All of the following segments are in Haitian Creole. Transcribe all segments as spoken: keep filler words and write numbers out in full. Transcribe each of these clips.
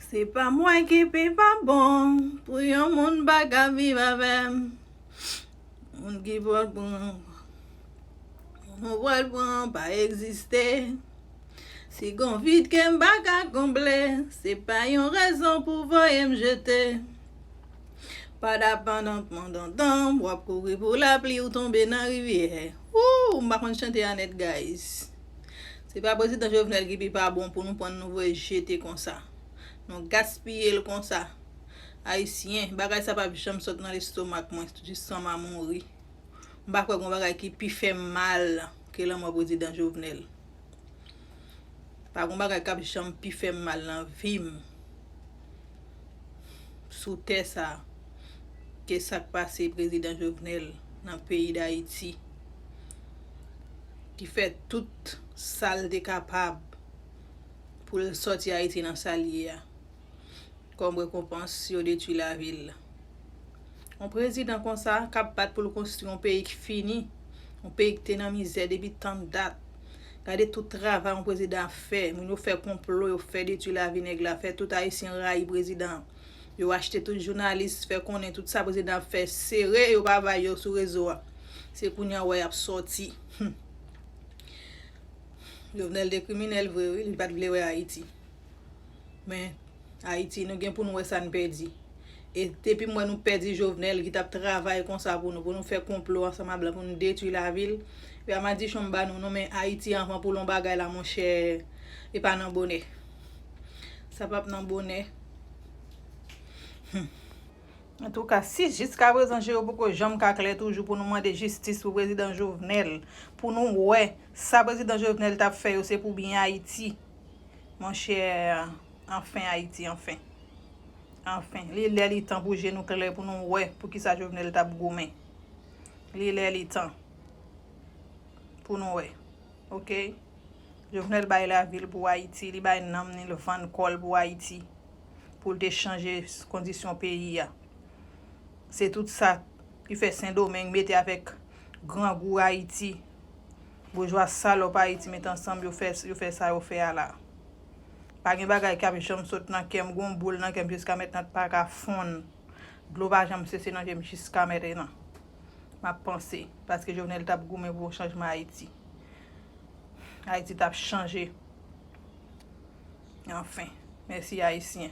Se pa mwen ki pi pa bon pou yon moun pa ka viv avè m. Moun ki pral pran, moun ou pral pran pa egziste. Si gon vid ke m pa ka konble, se pa yon rezon pou voye m jete. Padapandanpandandan, w ap kouri pou lapli ou tonbe nan rivyè. Woo, m pa konn chante a nèt, guys. Se pa prezidan Jovenel ki pi pa bon pou nou pran nou voye jete konsa. Nou gaspiye l konsa. Ayisyen, bagay sa p ap janm sot nan lestomak mwen, jis san m a mouri. M pa kwè gon bagay ki pi fè m mal ke lanmò prezidan Jovenel. Pa gon bagay k ap janm pi fè m mal nan vi m sou tè sa ke sa k pase prezidan Jovenel nan peyi Dayiti, ki fè tout sa l te kapab pou l sòti Ayiti nan sa l ye a. Kòm rekonpans, yo detwi lavi l. Yon prezidan konsa k ap bat pou l konstwi yon peyi ki fini, yon peyi ki te nan mizè depi tann dat. Gade tout travay yon prezidan ap fè. Moun yo fè konplo, yo fè detwi lavi nèg la, fè tout Ayisyen rayi prezidan an. Yo achte tout jounalis, fè konnen tout sa prezidan ap fè sere, yo pa bay yo sou rezo a. Se kounye a w wè y ap sòti. Jovenel te kriminèl vre, wi, li pa t vle wè Ayiti. Men, Ayiti, nou gen pou nou wè sa n pèdi. E depi m wè nou pèdi Jovenel ki t ap travay konsa pou nou, pou nou fè konplo ansanm ak blan, pou nou detwi lavi l, epi a madichon m ba nou, non, men Ayiti anvan pou l yon bagay la, monchè, e pa nan bonè. Sa p ap nan bonè. Hmm. Antouka, si jiskaprezan je yo poko janm ka klè toujou pou nou mande jistis pou prezidan Jovenel, pou nou wè sa prezidan Jovenel t ap fè yo se pou byen Ayiti, monchè, anfen Ayiti, anfen. Anfen, li lè li tan pou je nou klè pou nou wè poukisa Jovenel t ap goumen. Li lè li tan pou nou wè. Oke? Jovenel bay lavi l pou Ayiti, li bay nanm ni, l vann kò l pou Ayiti, pou l te chanje kondisyon peyi a. Se tout sa ki fè Sendomeng mete avèk grangou Ayiti. Boujwa salòp Ayiti mete ansanm, yo fè, yo fè sa yo fè a la. Pa gen bagay k ap janm sot nan kè m, gon boul nan kè m jiska mentnan pa ka fonn. Dlo pa janm sese nan je m jiska mentnan. M ap panse, paske Jovenel t ap goumen pou chanjman Ayiti. Ayiti t ap chanje. Anfen, mèsi Ayisyen.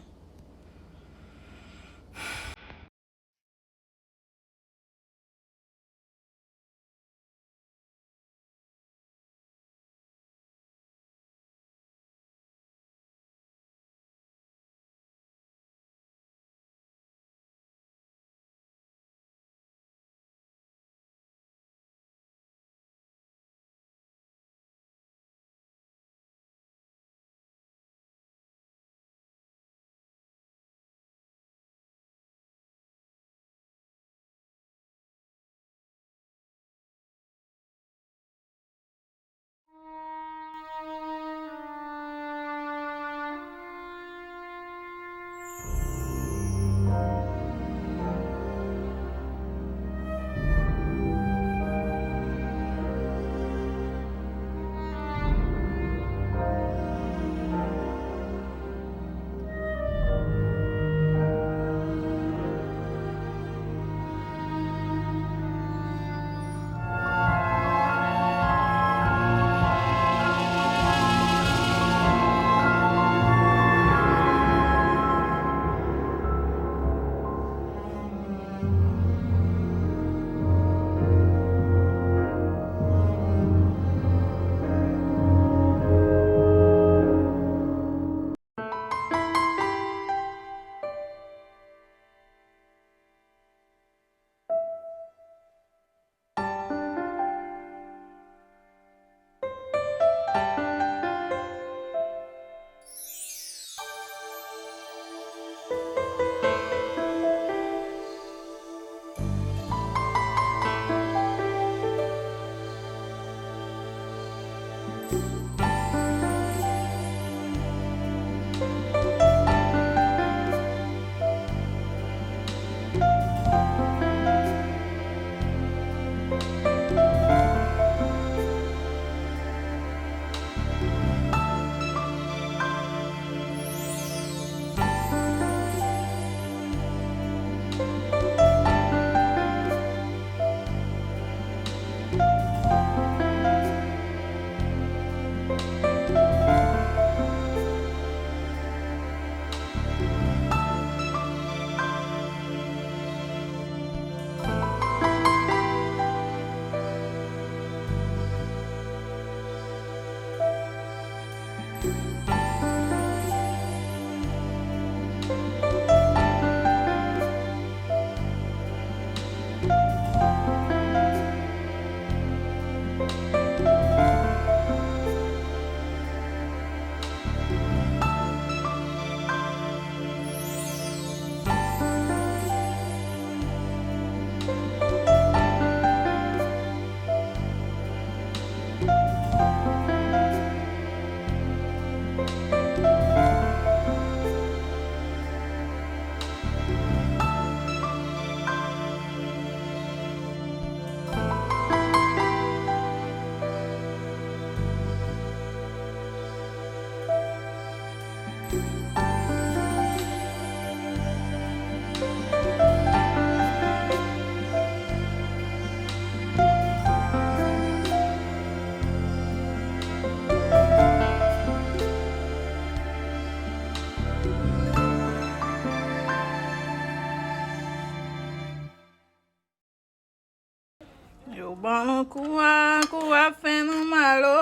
Yo ban nou kou a, kou a fè nou mal o.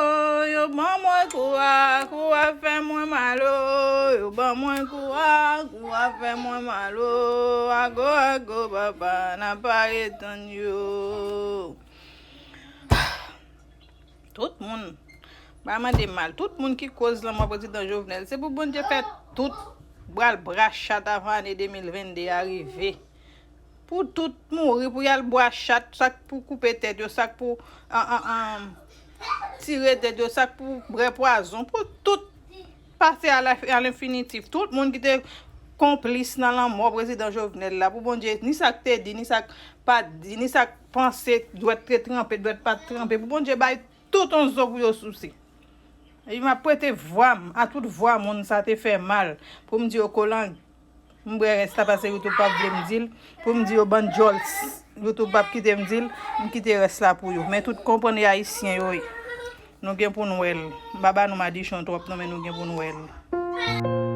Yo ban mwen kou a, kou a fè mwen mal o. Yo ban mwen kou a, kou a fè mwen mal o. Ago, ago, papa, n ap pa ret tann yo. Tout moun, pa mande mal, tout moun ki koz lanmò prezidan Jovenel, se pou Bondye fè tout bral bra chat avan ane de mil venn de a rive. Pou tout mouri, pou y al bwa chat, sa k pou koupe tèt yo, sa k pou, an, an, an, tire tèt yo, sa k pou bwè pwazon, pou tout pase a la, a lenfinitif. Tout moun ki te konplis nan lanmò prezidan Jovenel la, pou Bondye, ni sa k te di, ni sa k pa t di, ni sa k panse, dwèt te tranpe, dwèt pa t tranpe, pou Bondye bay tout yon zo pou yo souse. Epi m ap prete vwa m a tout vwa moun sa te fè mal, pou m di yo kolang, m bwè rès la pase YouTube p ap vle m di l, pou m di yo bann djòl, YouTube p ap kite m di l, m kite rès la pou yo. Men tout konprann e Ayisyen yo ye. Nou gen pou n wè l. M pa ba nou madichon twòp non, men nou gen pou n wè l.